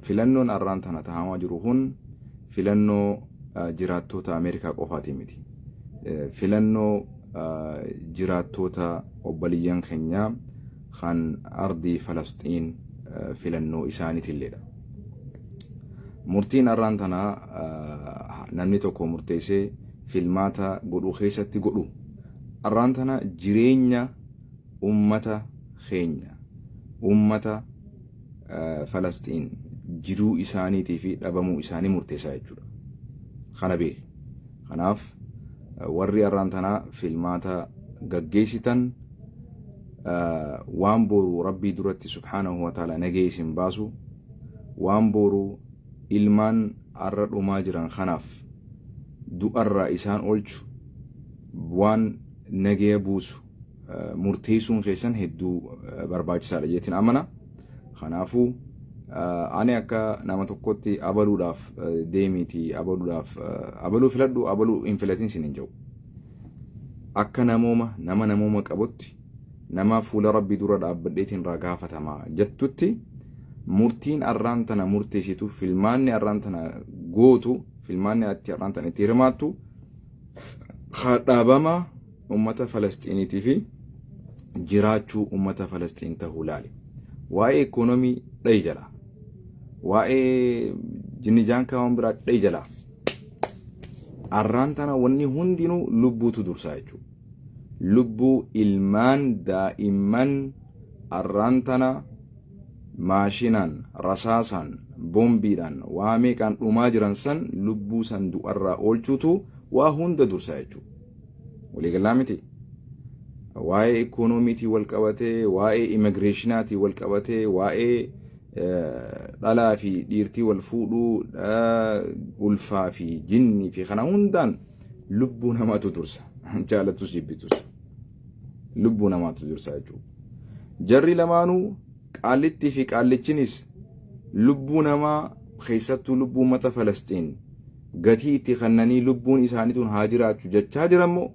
Filannoon arraan tana tahamaa jiru kun filannoo jiraattoota Ameerikaa qofaati miti. Filannoo jiraattoota obboliyyan keenyaa kan ardii Falasxiin filannoo isaaniitilleedha. Murtiin arraan tana namni tokko murteessee filmaata godhuu keessatti godhu arraan tana jireenya ummata keenya, ummata Falasxiin, jiruu isaaniitii fi dhabamuu isaanii murteessaa jechuudha. Kana beeki. Kanaaf warri arraan tanaa filmaata gaggeessitan, waan boru Rabbii duratti subhaanahu wa ta'ala nagee isin baasu, waan boru ilmaan arra dhumaa jiran kanaaf du'arraa isaan oolchu, waan nageya buusu murteessuun keessan hedduu barbaachisaadha jeetiin amana. Kanaafuu ani akka nama tokkotti abaluudhaaf deemiiti, abaluudhaaf abaluu filadhu, abaluu hin filatin sin hin jedhu. Akka namooma nama namooma qabutti, nama fuula Rabbii dura dhaabbadheetiin irraa gaafatamaa jettutti, murtiin arraan tana murteessitu, filmaanni arraan tana gootu, filmaanni ati arraan tana itti hirmaattu dhaabama ummata Falasxiiniitii fi jiraachuu ummata Falasxiin ta'uu laali. Waa'ee ikoonomii dhayi jala. Waa'ee jinnijaankaa waan biraa dhayi jala. Arraan tana wanni hundinuu lubbuutu dursaa jechuudha. Lubbuu ilmaan daa'imman arraan tana maashinaan, rasaasaan, boombiidhaan, waa meeqaan dhumaa jiran san, lubbuu san du'arraa oolchuutu waa hunda dursaa jechuudha. Waliigalaa miti. Waa'ee ikoonomiitiin wal qabatee, waa'ee immigireeshinaatiin wal qabatee, waa'ee dhalaa fi dhiirtii wal fuudhuu, ulfaa fi jinnii fi kana hundaan lubbuu namaatu dursa. Jaalattus jibbitus. Lubbuu namaatu dursa jechuudha. Jarri lamaanuu, qaallittii fi qaallichinis, lubbuu namaa, keessattuu lubbuu uummata Falasxiin gatii itti kennanii lubbuun isaanii tun haa jiraachuu jechaa jiran moo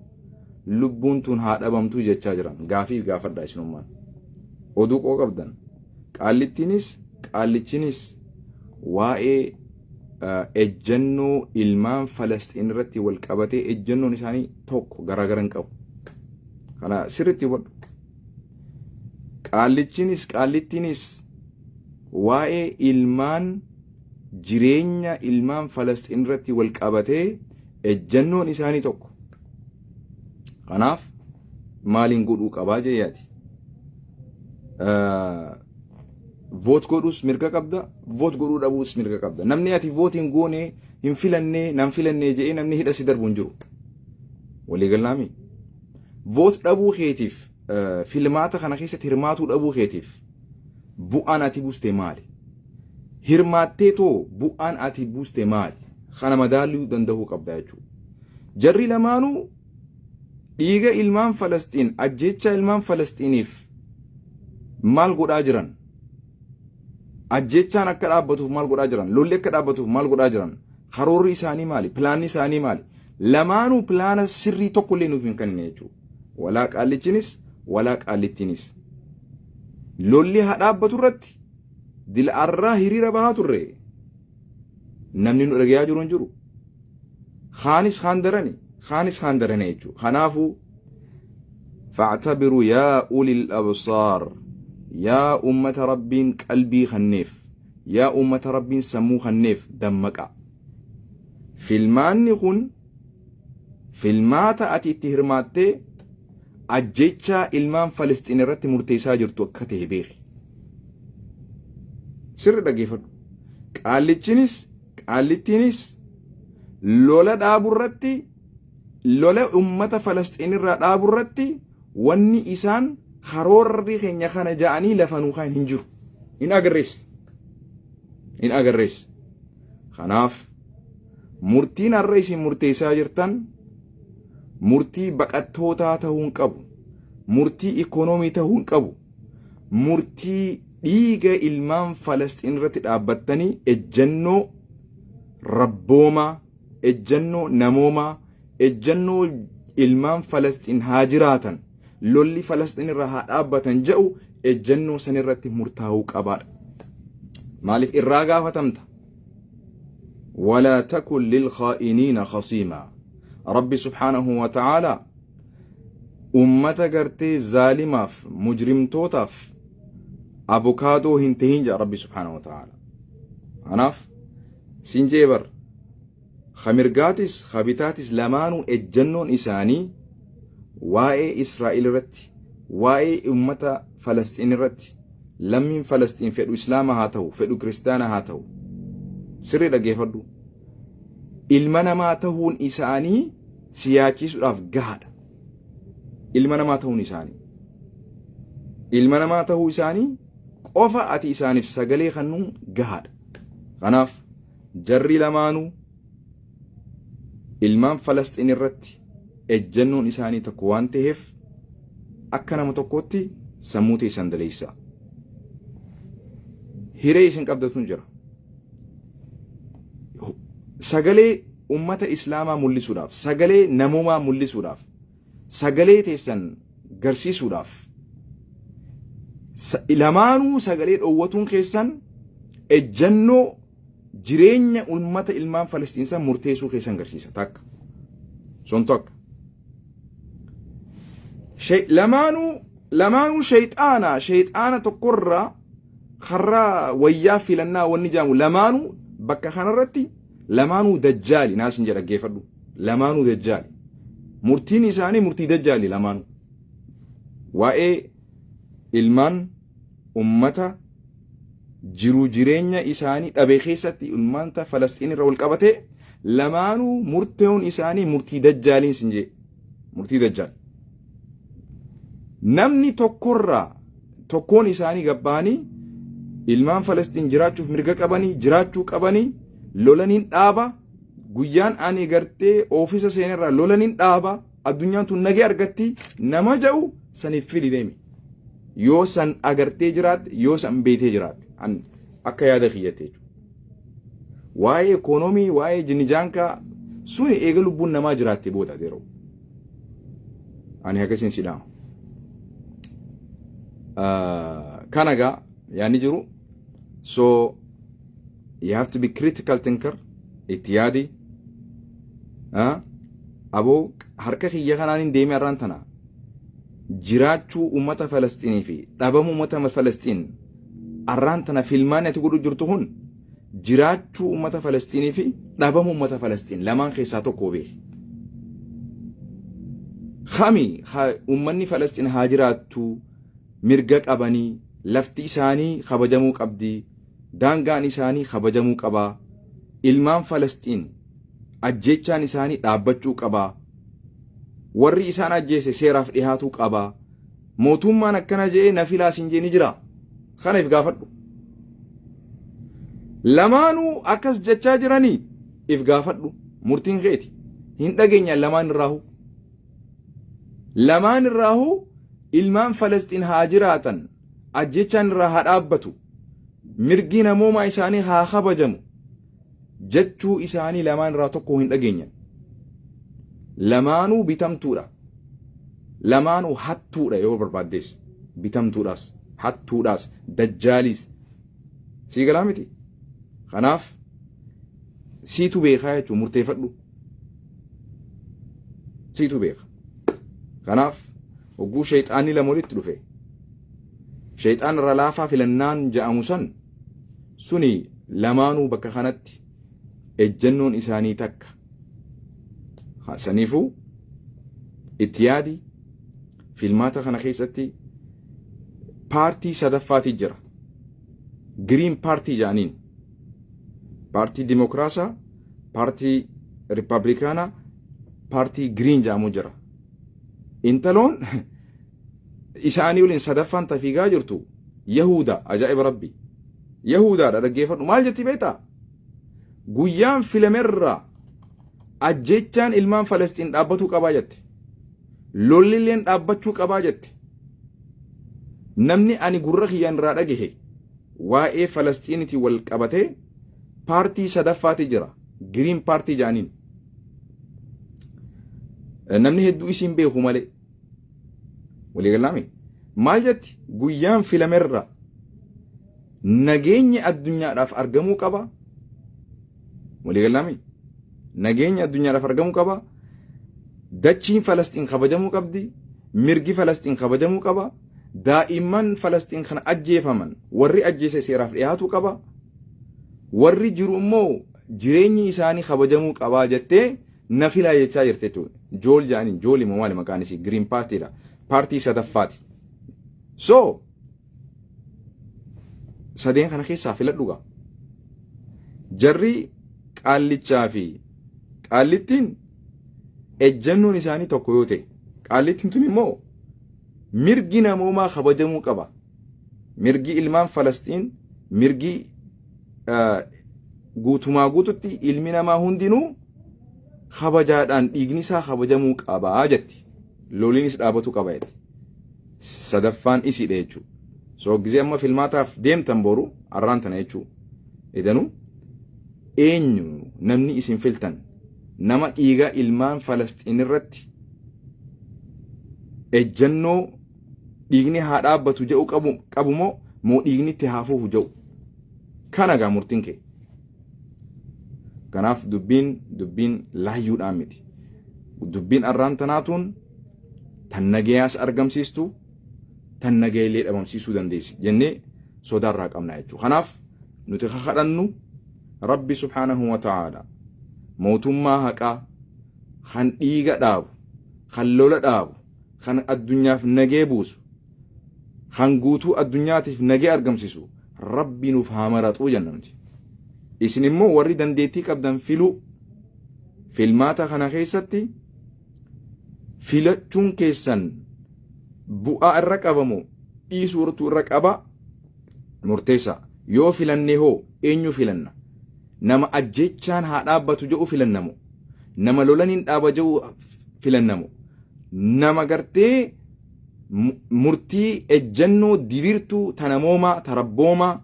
lubbuun tun haa dhabamtuu jechaa jiran? Gaafii gaafadhaa isinummaan. Oduu qoo qabdan. Qaallittiinis qaallichinis waa'ee ejjennoo ilmaan Falasxiin irratti wal qabatee ejjennoon isaanii tokko, garaagara hin qabu. Kana sirriitti hubadhu. Qaallichinis qaallittiinis waa'ee ilmaan, jireenya ilmaan Falasxiin irratti wal qabatee ejjennoon isaanii tokko. Kanaaf maaliin godhuu qabaa jeeyaati. Vote godhuus mirga qabda, vote godhuu dhabuus mirga qabda. Namni ati vote hin goone, hin filannee, nan filannee jedhee namni hidha si darbu hin jiru. Waliigalaami. Vote dhabuu keetiif, filmaata kana keessatti hirmaatuu dhabuu keetiif bu'aan ati buuste maali? Hirmaattee too bu'aan ati buuste maali? Kana madaaluu danda'uu qabda jechuudha. Jarri lamaanuu dhiiga ilmaan Falasxiin, ajjeechaa ilmaan Falasxiiniif maal godhaa jiran? Ajjeechaan akka dhaabbatuuf maal godhaa jiran? Lolli akka dhaabbatuuf maal godhaa jiran? Karoorri isaanii maali? Pilaanni isaanii maali? Lamaanuu pilaana sirrii tokko illee nuuf hin kennine jechuudha. Walaa qaallichinis walaa qaallittiinis. Lolli haa dhaabbatu irratti dil'arraa hiriira bahaa turre. Namni nu dhagayaa jiru hin jiru. Kaanis kaan darani, kaanis kaan darani jechuudha. Kanaafuu فاعتبروا يا أولي الأبصار، yaa ummata Rabbiin qalbii kenneef, yaa ummata Rabbiin sammuu kenneef, dammaqa. Filmaanni kun filmaata ati itti hirmaattee ajjechaa ilmaan Falasxiin irratti murteessaa jirtu akka ta'e beeki. Sirri dhaggeeffadhu. Qaallichinis qaallittiinis lola dhaabu irratti, lola ummata Falasxiin irraa dhaabu irratti wanni isaan karoorri keenya kana ja'anii lafa nuu kaan hin jiru. Hin agarrees. Hin agarrees. Kanaaf murtiin har'a isin murteessaa jirtan murtii baqattootaa ta'uu hin qabu. Murtii ikoonoomii ta'uu hin qabu. Murtii dhiiga ilmaan Falasxiin irratti dhaabbattanii ejjennoo rabboomaa, ejjennoo namoomaa, ejjennoo ilmaan Falasxiin haa jiraatan, lolli Falasxiin irraa haa dhaabbatan jedhu, ejjennoo san irratti murtaa'uu qabaadha. Maaliif irraa gaafatamta? Walaa takun lilkhaa'iniina khasiimaa. Rabbi subhaanahu wa ta'aalaa ummata gartee zaalimaaf mujrimtootaaf abukaadoo hin tahin jedha Rabbi subhaanahu wa ta'aalaa. Kanaaf siin jee bar ka mirgaatis ka bitaatis lamaanuu ejjannoon isaanii waa'ee Israa'el irratti, waa'ee ummata Falasxiin irratti, lammiin Falasxiin fedhu Islaama haa ta'u, fedhu Kiristaana haa ta'u, sirrii dhaggeeffadhu. Ilma namaa ta'uun isaanii si yaachisuudhaaf gahaadha. Ilma namaa ta'uun isaanii. Ilma namaa ta'uu isaanii qofa ati isaaniif sagalee kennuun gahaadha. Kanaaf jarri lamaanuu ilmaan Falasxiin irratti ejjennoon isaanii tokko waan ta'eef akka nama tokkootti sammuu teessan daleessaa. Hiree isin qabdatu jira. Sagalee ummata Islaamaa mul'isuudhaaf, sagalee namoomaa mul'isuudhaaf, sagalee teessan garsiisuudhaaf lamaanuu sagalee dhoowwatuun keessan ejjennoo jireenya ummata ilmaan Falasxiin san murteessuu keessan garsiisa takka. Sun tokko. Lamaanuu shayxaana tokkorraa karraa wayyaa filannaa wanni jedhamu lamaanuu bakka kanarratti lamaanuu dajjaali naasin jedha, dhaggeeffadhu. Lamaanuu dajjaali. Murtiin isaanii murtii dajjaali lamaanuu. Waa'ee ilmaan ummata jiruu jireenya isaanii dhabe keessatti ilmaanta Falasxiin irra wal qabatee lamaanuu murteewwan isaanii murtii dajjaaliin sin jee, murtii dajjaal. Namni tokkorraa tokkoon isaanii gabbaanii ilmaan Falasxiin jiraachuuf mirga qabanii, jiraachuu qabanii, lolaniin dhaaba, guyyaan ani gartee oofisa seenerraa lolaniin dhaaba, addunyaan tun nagee argatti nama ja'u saniif fili deemi. Yoo san agartee jiraatte, yoo san beetee jiraatte, an akka yaada kiyyatte jechuudha. Waa'ee ikoonoomii, waa'ee jinnijaankaa suni eega lubbuun namaa jiraatte booda yeroo. Ani akkasiin si dhaama. Kana gaa yaadni jiru, so you have to be critical thinker, itti yaadi. Aboo, harka kiyya kanaan hin deemee har'aan tana jiraachuu uummata Falasxiinii fi dhabamuu uummata Falasxiin, har'aan tana filmaan ati godhu jirtu kun jiraachuu uummata Falasxiinii fi dhabamuu uummata Falasxiin lamaan keessaa tokko beeki. Kami uummanni Falasxiin haa jiraattu, mirga qabanii, lafti isaanii kabajamuu qabdi, daangaan isaanii kabajamuu qabaa, ilmaan Falasxiin ajjeechaan isaanii dhaabbachuu qabaa, warri isaan ajjeese seeraaf dhihaatuu qabaa, mootummaan akkana jedhee na filaa siin jee ni jira? Kana if gaafadhu. Lamaanuu akkas jechaa jiranii if gaafadhu, murtiin keeti. Hin dhageenyaan lamaan irraahu. Lamaan irraahu ilmaan Falasxiin haa jiraatan, ajjechaan irraa haa dhaabbatu, mirgi namoomaa isaanii haa kabajamu jechuu isaanii lamaan irraa tokko hin dhageenyan. Lamaanuu bitamtuudha. Lamaanuu hattuudha yoo barbaaddees. Bitamtuudhaas, hattuudhaas, dajjaaliis. Sii galaa miti? Kanaaf siitu beekaa jechuun murteeffadhu. Siitu beeka. Kanaaf hogguu sheexaanni lama walitti dhufe, sheexaan irra laafaa filannaan ja'amu san suni lamaanuu bakka kanatti ejjennoon isaanii takka. Saniifuu itti yaadi, filmaata kana keessatti paartii sadaffaati jira. Green Party jedhaniin. Paartii Dimokiraasaa, paartii Rippaabilikaanaa, paartii Green jedhamu jira. Intaloon isaanii waliin sadaffaan tafiigaa jirtu Yahuda, ajaa'iba Rabbi. Yahudaadha, dhaggeeffadhu, maal jetti beektaa? Guyyaan filamerraa ajjechaan ilmaan Falastiin dhaabbatuu qabaa jette. Lollilleen dhaabbachuu qabaa jette. Namni ani gurra kiyyaan irraa dhagahe waa'ee Falastiinitiin wal qabatee paartii sadaffaati jira. Green Party jedhaniin. Namni hedduu isiin beeku malee. Waliigalaami. Maal jetti? Guyyaan filamerra Nageenyi addunyaadhaaf argamuu qaba. Waliigalaami? Nageenyi addunyaadhaaf argamuu qaba. Dachiin Falasxiin kabajamuu qabdi. Mirgi Falasxiin kabajamuu qaba. Daa'imman Falasxiin kan ajjeefaman warri ajjeese seeraaf dhiyaatuu qaba. Warri jiru immoo jireenyi isaanii kabajamuu qabaa jettee na filaa jechaa jirti jechuudha. Jool jedhaniin, Jool immoo maali maqaan isii? Green Partyidha. Paartii sadaffaati. So sadeen kana keessaa filadhu gaa. Jarri qaallichaa fi qaallittiin ejjennoon isaanii tokko yoo ta'e, qaallittiin tun immoo mirgi namoomaa kabajamuu qaba. Mirgi ilmaan Falasxiin, mirgi guutumaa guututti ilmi namaa hundinuu kabajaadhaan dhiigni isaa kabajamuu qabaa jetti. Loliinis dhaabatu qaba jetti. Sadaffaan isiidha jechuudha. So gizee amma filmaataaf deemtan boru arraan tana jechuudha. Edanuu eenyu namni isin filtan, nama dhiiga ilmaan Falasxiin irratti ejjennoo dhiigni haa dhaabbatu jedhu qabu moo dhiigni itti haa fufu jedhu? Kana gaa murtiin kee. Kanaaf dubbiin laayyuudhaan miti. Dubbiin arraan tanaatuun tan nagayaas argamsiistu, tan nagayillee dhabamsiisuu dandeessi jennee sodaarraa qabna jechuudha. Kanaaf nuti kakadhannu Rabbi subhaanahu wa ta'aala mootummaa haqaa kan dhiiga dhaabu, kan lola dhaabu, kan addunyaaf nagee buusu, kan guutuu addunyaatiif nagee argamsiisu Rabbi nuuf haa maraxuu jenna nuti. Isin immoo warri dandeettii qabdan filuu, filmaata kana keessatti filachuun keessan bu'aa irra qabamu dhiisuu irra qaba murteessa. Yoo filannee hoo eenyu filanna? Nama ajjechaan haa dhaabbatu jedhu filannamu? Nama lolaniin dhaaba jedhu filannamu? Nama gartee murtii ejjennoo diriirtuu tanamoomaa tarabboomaa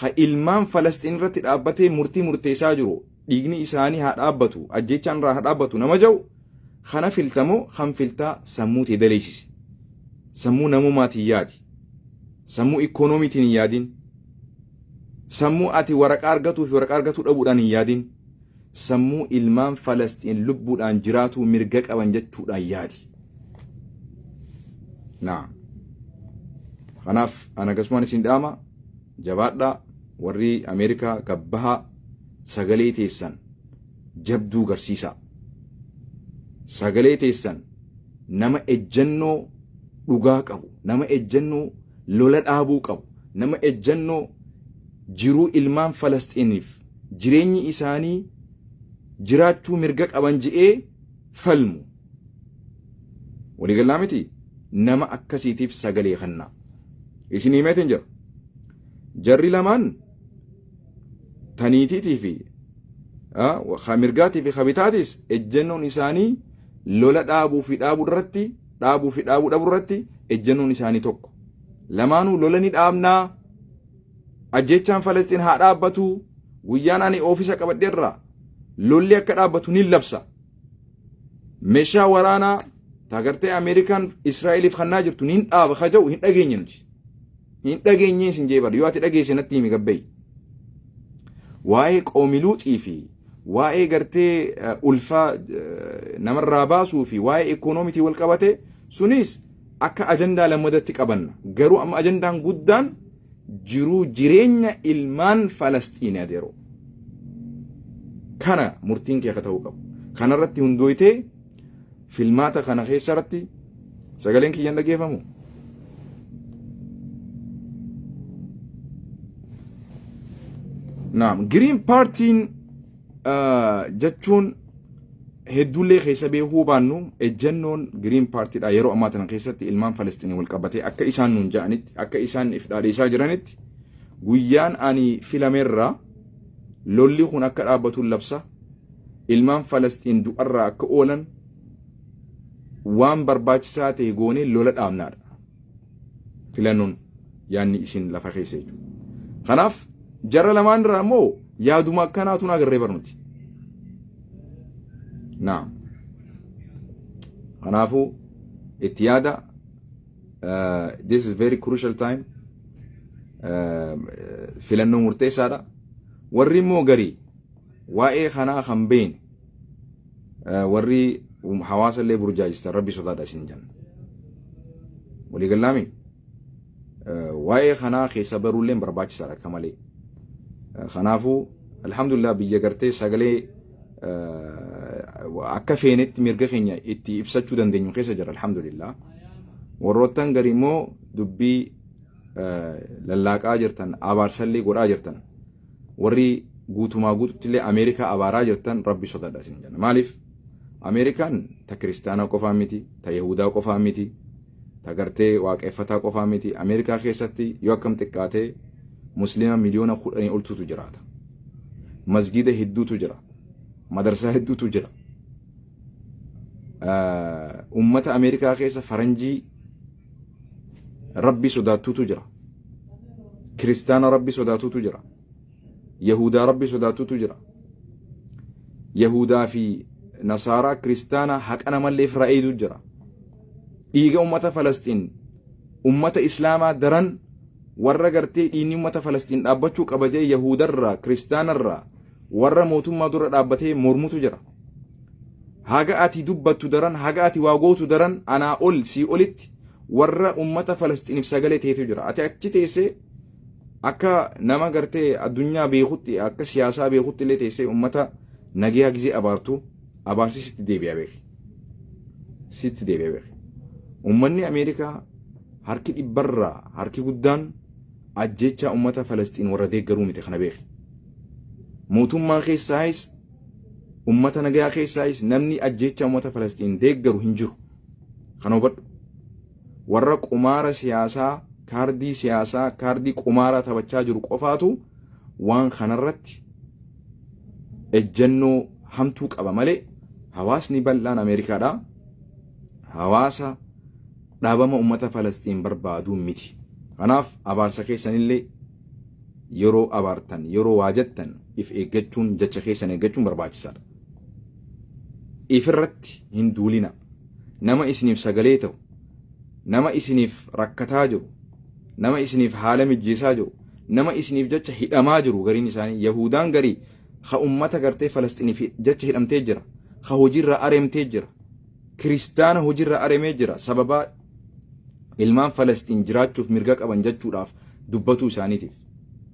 ka ilmaan Falasxiin irratti dhaabbatee murtii murteessaa jiru, dhiigni isaanii haa dhaabbatu, ajjechaan irraa haa dhaabbatu nama jedhu kana filtamoo? Kan filtaa sammuu tee daleessisi. Sammuu namummaatiin yaadi. Sammuu ikoonomiitiin hin yaadin. Sammuu ati waraqaa argatuu fi waraqaa argatuu dhabuudhaan hin yaadin. Sammuu ilmaan Falasxiin lubbuudhaan jiraatuu mirga qaban jechuudhaan yaadi. Naa. Kanaaf ana akkasumaan isin dhaama, jabaadhaa. Warri Ameerikaa gabbahaa, sagalee teessan jabduu garsiisaa. Sagalee teessan nama ejjennoo dhugaa qabu, nama ejjennoo lola dhaabuu qabu, nama ejjennoo jiruu ilmaan Falasxiiniif jireenyi isaanii jiraachuu mirga qaban je'ee falmu. Waliigalaa miti, nama akkasiitiif sagalee kennaa. Isin himeetiin jira. Jarri lamaan taniitiitii fi mirgaatii fi kabitaatis ejjennoon isaanii lola dhaabuu fi dhaabuu irratti, dhaabuu fi dhaabuu dhabuu irratti ejjennoon isaanii tokko. Lamaanuu lola ni dhaabnaa, ajjechaan Falastiin haa dhaabbatu, guyyaan ani oofisa qabadheerraa lolli akka dhaabbatu ni labsa. Meeshaa waraanaa taagartee Ameerikaan Israa'eliif kannaa jirtu niin dhaaba ka jedhu hin dhageenye nuti. Hin dhageenye isin jee bara, yoo ati dhageesse natti himi gabbayi. Waa'ee qoomiluuxii fi waa'ee gartee ulfaa namarraa baasuu fi waa'ee ikoonomiitii wal qabate sunis akka ajandaa lammadatti qabanna. Garuu amma ajandaan guddaan jiruu jireenya ilmaan Falasxiini adeeroo. Kana murtiin kee akka ta'uu qabu. Kanarratti hundooytee filmaata kana keessarratti sagaleen kiyyan dhageeffamu. Naam, Green Partiin jechuun hedduullee keessa beekuu baannu, ejjennoon Green Partiidha yeroo ammaa tana keessatti ilmaan Falasxiinii wal qabatee akka isaan nuun ja'anitti, akka isaan if dhaadheessaa jiranitti, guyyaan ani filamerraa lolli kun akka dhaabbatuun labsa, ilmaan Falasxiin du'arraa akka oolan waan barbaachisaa ta'e goonee lola dhaabnaadha. Filannoon yaadni isin lafa keessa jechuudha. Kanaaf jara lamaan irraa immoo yaaduma akkanaatu agarree barnuti. Naam. Kanaafuu itti yaada, this is very crucial time. Filannoo murteessaadha. Warri immoo garii waa'ee kanaa kan beekne, warri hawaasa illee burjaajistan, rabbi sodaadha isin jenna. Waliigalaami waa'ee kanaa keessa baruulleen barbaachisaadha akka malee. Kanaafuu alhamdulillah, biyya gartee sagalee akka feenetti mirga keenya itti ibsachuu dandeenyu keessa jira, alhamdulillah. Warroottan garii immoo dubbii lallaaqaa jirtan, abaarsallee godhaa jirtan, warri guutumaa guututti illee Ameerikaa abaaraa jirtan, rabbi sodaadha isin jenna. Maaliif? Ameerikaan ta kiristaanaa qofaa miti, ta Yahudaa qofaa miti, ta gartee waaqeffataa qofaa miti. Ameerikaa keessatti yoo akkam xiqqaatee Musliima 10 miliyoona oltuutu jiraata. Masgiida hedduutu jira. Madarsaa hedduutu jira. Ummata Ameerikaa keessa faranjii rabbi sodaattuutu jira. Kiristaana rabbi sodaatuutu jira. Yahudaa rabbi sodaatuutu jira. Yahudaa fi Nasaaraa, kiristaana haqa namallee irraa eeyduu jira. Dhiiga ummata Falastiin, ummata Islaamaa daran warra gartee dhiigni ummata Falastiin dhaabbachuu qaba jee Yahudarraa, kiristaanarraa, warra mootummaa dura dhaabbatee mormutu jira. Haga ati dubbattu daran, haga ati waa gootu daran, anaa ol sii olitti warra ummata Falastiiniif sagalee ta'etu jira. Ati achi teessee akka nama gartee addunyaa beekutti, akka siyaasaa beekutti illee teessee ummata nagayaa gizee abaartu, abaarsi sitti deebi'a beeki. Sitti deebi'a beeki. Ummanni Ameerikaa harki dhibbarraa harki guddaan ajjechaa ummata Falastiin warra deeggaruu miti, kana beeki. Mootummaa keessaayis, ummata nagayaa keessaayis namni ajjechaa ummata Falastiin deeggaru hin jiru. Kana hubadhu. Warra qumaara siyaasaa, kaardii siyaasaa, kaardii qumaaraa taphachaa jiru qofaatu waan kanarratti ejjennoo hamtuu qaba malee hawaasni bal'aan Ameerikaadhaa hawaasa dhaabama ummata Falastiin barbaaduu miti. Kanaaf abaarsa keessanillee yeroo abaartan, yeroo waa jettan, if eeggachuun, jecha keessan eeggachuun barbaachisaadha. Ifirratti hin duulina. Nama isiniif sagalee ta'u, nama isiniif rakkataa jiru, nama isiniif haala mijjeessaa jiru, nama isiniif jecha hidhamaa jiru, gariin isaanii Yahudaan garii ka ummata gartee Falastiniif jecha hidhamtee jira, ka hojiirra areemtee jira, kiristaana hojiirra areemee jira sababaa ilmaan Falastiin jiraachuuf mirga qaban jechuudhaaf dubbatuu isaaniitiif.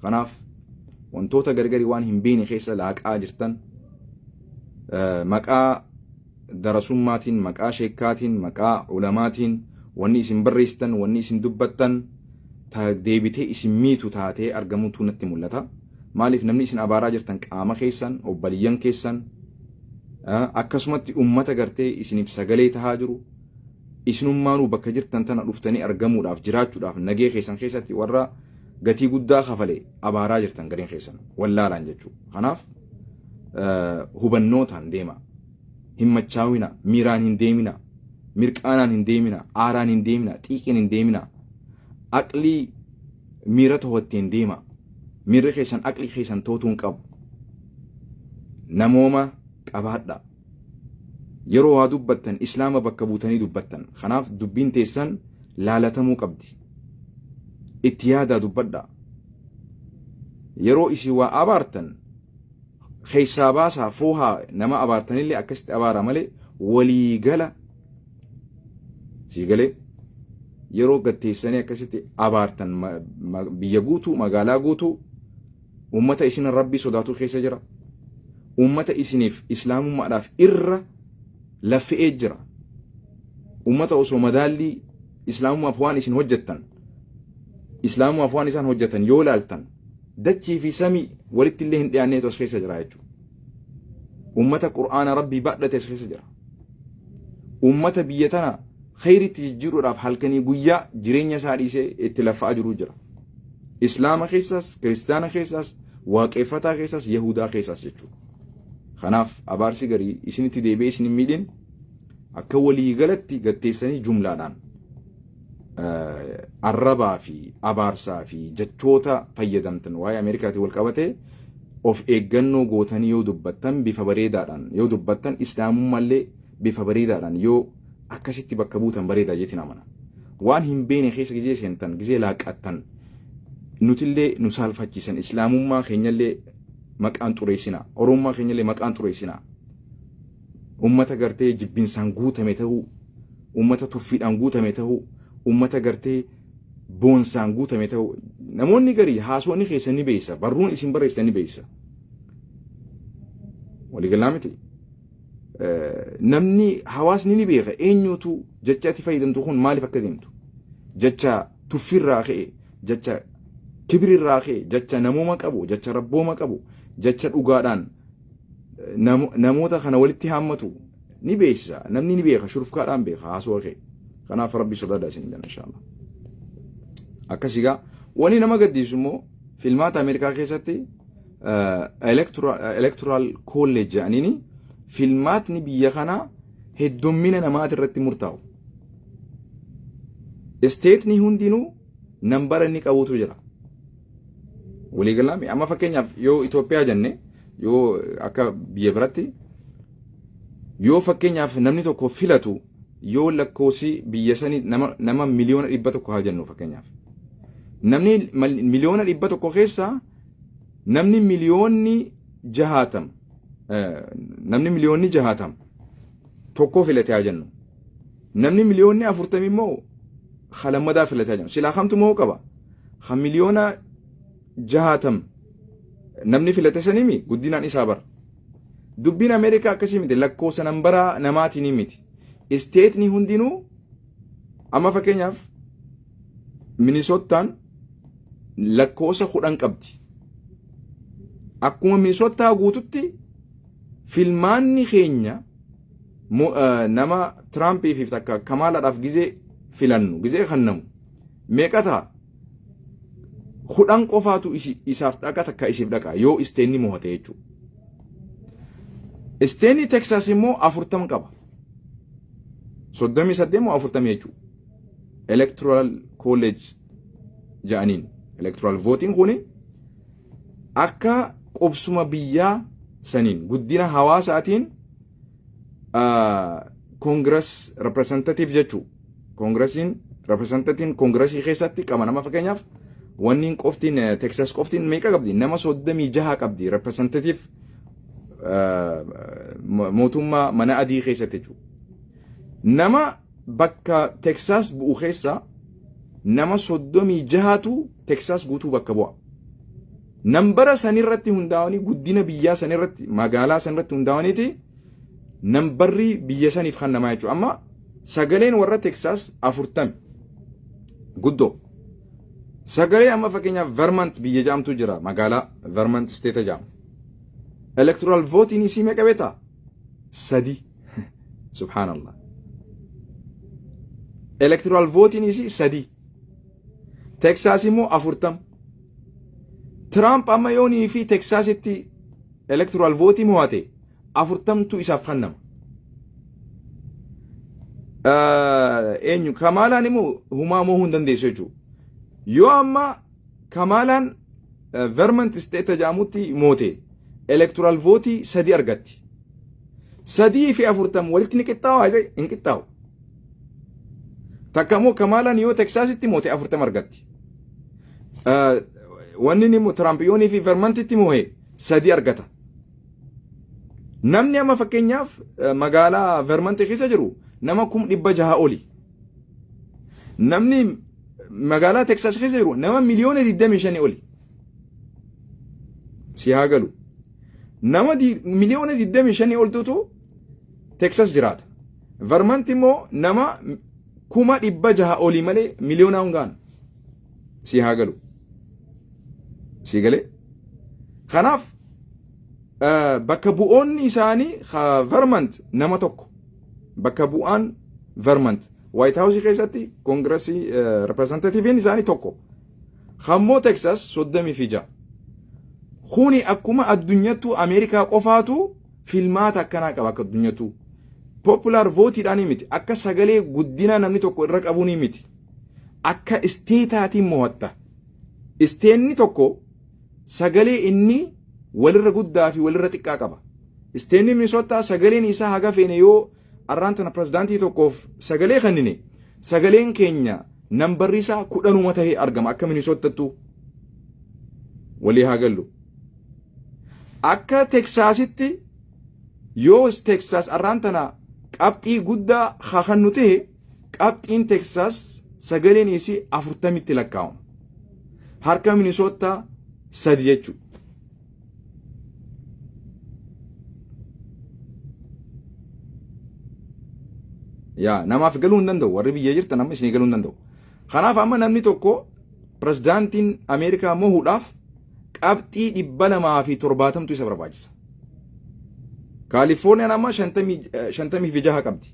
Kanaaf wantoota gargarii waan hin beekne keessa laaqaa jirtan, maqaa darasummaatiin, maqaa sheekkaatiin, maqaa ulamaatiin wanni isin barreessitan, wanni isin dubbattan deebitee isin miitu taatee argamutu natti mul'ata. Maaliif? Namni isin abaaraa jirtan qaama keessan, obbaliyyan keessan, akkasumatti ummata gartee isiniif sagalee tahaa jiru, isinummaanuu bakka jirtan tana dhuftanii argamuudhaaf, jiraachuudhaaf nagee keessan keessatti warra gatii guddaa kafale abaaraa jirtan gariin keessan wallaalaan jechuudha. Kanaaf hubannootaan deema. Hin machaawina, miiraan hin deemina, mirqaanaan hin deemina, aaraan hin deemina, xiiqiin hin deemina. Aqlii miira to'atteen deema. Miirri keessan aqlii keessan tootuu hin qabu. Namooma qabaadha. Yeroo waa dubbattan Islaama bakka buutanii dubbattan. Kanaaf dubbiin teessan laalatamuu qabdi. Itti yaadaa dubbadha. Yeroo isin waa abaartan keessaa baasaa foohaa, nama abaartanillee akkasitti abaara malee waliigala sii galee yeroo gatteessanii akkasitti abaartan biyya guutuu, magaalaa guutuu, ummata isin rabbii sodaatu keessa jira. Ummata isiniif islaamummaadhaaf irra laffe'ee jira. Ummata osoo madaallii islaamummaaf waan isin hojjettan, islaamummaaf waan isaan hojjetan yoo ilaaltan, dachii fi samii walitti illee hin dhiyaanneetu as keessa jira jechuudha. Ummata Qur'aana rabbii baadhate as keessa jira. Ummata biyya tana kheyritti jijjiiruudhaaf halkanii guyyaa jireenya isaa dhiisee itti laffa'aa jiru jira. Islaama keessaas, kiristaana keessaas, waaqeffataa keessaas, Yahudaa keessaas jechuudha. Kanaaf abaarsi garii isinitti deebi'ee isin hin miidhin, akka waliigalatti gatteessanii jumlaadhaan arrabaa fi abaarsaa fi jechoota fayyadamtan waa'ee Ameerikaatiin wal qabatee of eeggannoo gootanii yoo dubbattan, bifa bareedaadhaan yoo dubbattan, islaamummaallee bifa bareedaadhaan yoo akkasitti bakka buutan bareedaa jeetiin amana. Waan hin beekne keessa gizee seentan, gizee laaqattan, Nutillee nu saalfachiisan. Islaamummaa keenyallee maqaan xureessinaa, Oromummaa keenyallee maqaan xureessinaa. Ummata gartee jibbinsaan guutame ta'uu, ummata tuffiidhaan guutame ta'uu, ummata gartee boonsaan guutame ta'uu, namoonni garii haasawni keessan ni beeysa, barruun isin barreessitan ni beeysa. Waliigalaa miti. Namni hawaasni ni beeka eenyutu jecha ati fayyadamtu kun maaliif akka deemtu. Jecha tuffiirraa ka'e, jecha kibirirraa ka'e, jecha namooma qabu, jecha rabbooma qabu, jecha dhugaadhaan namoota kana walitti haammatu ni beeksisa. Namni ni beeka, shurufkaadhaan beeka haasawaa ka'e. Kanaaf Rabbi sodaadhaa isin jenna, inshallah. Akkasii gaa wani nama gaddiisu immoo filmaata Ameerikaa keessatti electoral college jedhaniini filmaatni biyya kanaa heddummina namaati irratti murtaa'u. Isteetni hundinuu nambara inni qabutu jira. Waliigalaami amma fakkeenyaaf yoo Itoophiyaa jenne, yoo akka biyya biratti yoo fakkeenyaaf namni tokko filatu, yoo lakkoofsi biyya sanii nama 100,000,000 haa jennu fakkeenyaaf. Namni 100,000,000 keessaa namni 60,000,000, namni 60,000,000 tokko filate haa jennu. Namni 40,000,000 immoo lammadaa filate haa jennu. Silaa kamtu moo qaba? Ha 60,000,000 namni filate sanimi guddinaan isaa bara. Dubbiin Ameerikaa akkasii miti, lakkoofsa nambaraa namaatiin miti. Isteetni hundinuu amma fakkeenyaaf Minisootaan lakkoofsa 10 qabdi. Akkuma Minisootaa guututti filmaanni keenya nama Tiraampiif takka Kamaalaadhaaf gizee filannu, gizee kannamu meeqa ta'a? 10 qofaatu isaaf dhaqa takka isiif dhaqa yoo isteenni mo'ate jechuudha. Isteenni Teksaas immoo 40 qaba. 38 moo 40 jechuudha. Electoral college jedhaniin. Electoral voting kuni akka qubsuma biyyaa saniin, guddina hawaasaatiin Congress representative jechuu. Koongiresiin representative koongiresii keessatti qaba nama. Fakkeenyaaf wanni qoftiin Texas qoftiin meeqa qabdi? Nama 36 qabdi representative mootummaa mana adii keessatti jechuudha. Nama bakka Texas bu'u keessa nama 36tu Texas guutuu bakka bu'a. Nambara sanirratti hundaa'anii, guddina biyyaa sanirratti, magaalaa sanirratti hundaa'aniiti nambarri biyya saniif kan namaa jechuudha. Amma sagaleen warra Texas 40 guddoo. Sagalee amma fakkeenyaaf Vermont biyya jedhamtu jira, magaalaa Vermont state jedhamu. Electoral voting isii meeqa beektaa? Sadi. Subhaanallah. Electoral voting isii sadi. Texas immoo 40. Trump amma yoonii fi Texasitti electoral voting mo'ate 40tu isaaf kennama. Eenyu Kamaalaan immoo humaa mo'uu hin dandeessu jechuudha. Yoo amma Kamaalaan Vermont state jedhamutti moote electoral vote sadi argatti. Sadii fi 40 walitti ni qixxaawa? Hin qixxaawu. Takka immoo Kamaalaan yoo Texasitti moote 40 argatti. Wanni inni immoo Trump yoonii fi Vermontitti moo'e sadi argata. Namni amma fakkeenyaaf magaalaa Vermont keessa jiru nama 600,000 oli. Namni magaalaa Texas keessa jiru nama 25,000,000 oli. Si haa galu. Nama 25,000,000 oltutu Texas jiraata. Vermont immoo nama 600,000 olii malee miliyoona hin gaanu. Si haa galu. Si galee? Kanaaf bakka bu'oonni isaanii Vermont nama tokko. Bakka bu'aan Vermont White House keessatti koongiresii representatiiviin isaanii tokko. Hammoo Texas 36. Kuni akkuma addunyattuu Ameerikaa qofaatu filmaata akkanaa qaba akka addunyattuu. Popular votiidhaan miti. Akka sagalee guddina namni tokko irra qabuun miti. Akka isteetaatiin mo'atta. Isteenni tokko sagalee inni walirra guddaa fi walirra xiqqaa qaba. Isteenni Minisootaa sagaleen isaa haga feene yoo arraan tana pirezidaantii tokkoof sagalee kennine, sagaleen keenya nambarri isaa 10uma tahee argama akka Minisootattuu. Walii haa gallu. Akka Teksaasitti yoo Teksaas arraan tana qabxii guddaa kakannu ta'e qabxiin Teksaas sagaleen isii afurtamitti lakkaa'ama. Harka Minisoottaa sadi jechuudha. Yaa namaaf galuu hin danda'u warri biyya jirtan amma isinii galuu hin danda'u. Kanaaf amma namni tokko pirezidaantiin Ameerikaa mohuudhaaf qabxii 270tu isa barbaachisa. Kaalifoorniyaan amma 56 qabdi.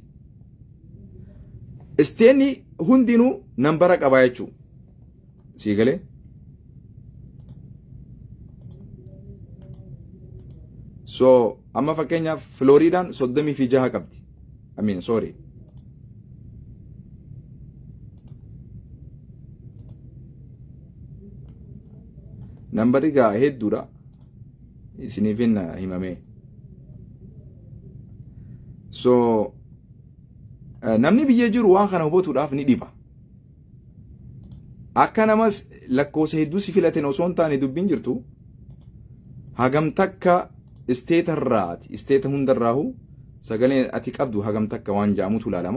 Isteenni hundinuu nambara qabaa jechuudha. Sii galee? So amma fakkeenyaaf Filooriidaan 36 qabdi. I mean sorry. Nambarri gaa hedduudha. Isiniifin himamee. So namni biyya jiru waan kana hubatuudhaaf ni dhiba. Akka namas lakkoofsa hedduu si filateen osoo hin taane dubbiin jirtu hagam takka isteeta irraati isteeta hundarraahu sagalee ati qabdu hagam takka waan ja'amutu ilaalama.